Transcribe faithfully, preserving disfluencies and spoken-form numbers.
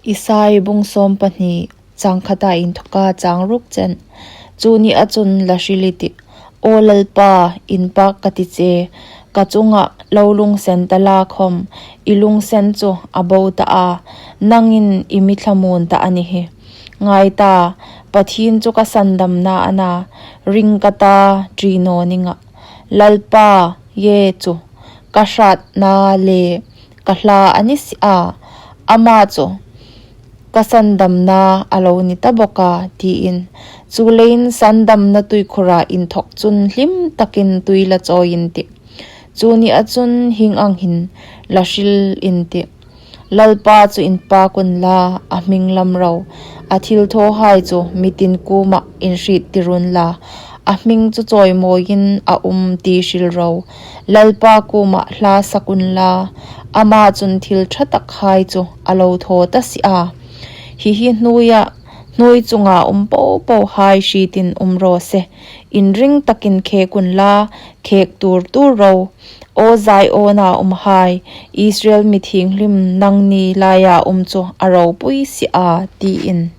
Isai bung sawm pahni, chang khata inthoka chang ruk chen. Chu nia chun la hril i tih, Aw Lalpa, inpak ka ti che, ka chunga lo lunginsen ta la khawm, i lunginsen chu a bo ta a, nangin i mi thlamuon ta a ni hi. Ngai ta, Pathien chu ka sandamna a na, ring ka ta, ṭi naw ning a. Lalpa, Jesu chu ka hratna le ka hla a ni si a, ama chu ka sandamna a lo ni ta bawk a, tiin. Chuleiin sandamna tuikhura inthok chun hlim takin tui la chawi in tih. Chu nia chun hieng ang hin la hril in tih. Lalpa chu inpak unla, a hming lam ro, a thilthawhai chu mi tin kuoma inhriet tir unla, a hming chu chawimawiin a um ti hril ro. Lalpa kuoma hla sak unla, ama chun thil ṭha takhai chu a lo thaw ta si a. Hi hi hnuoia, hnuoi chunga um popohai hrietin um raw se. Inring takin khek unla, khek tur tur ro. Aw Ziona umhai, Israel mi thienghlim nangni laia um chu a ropui si a, tiin.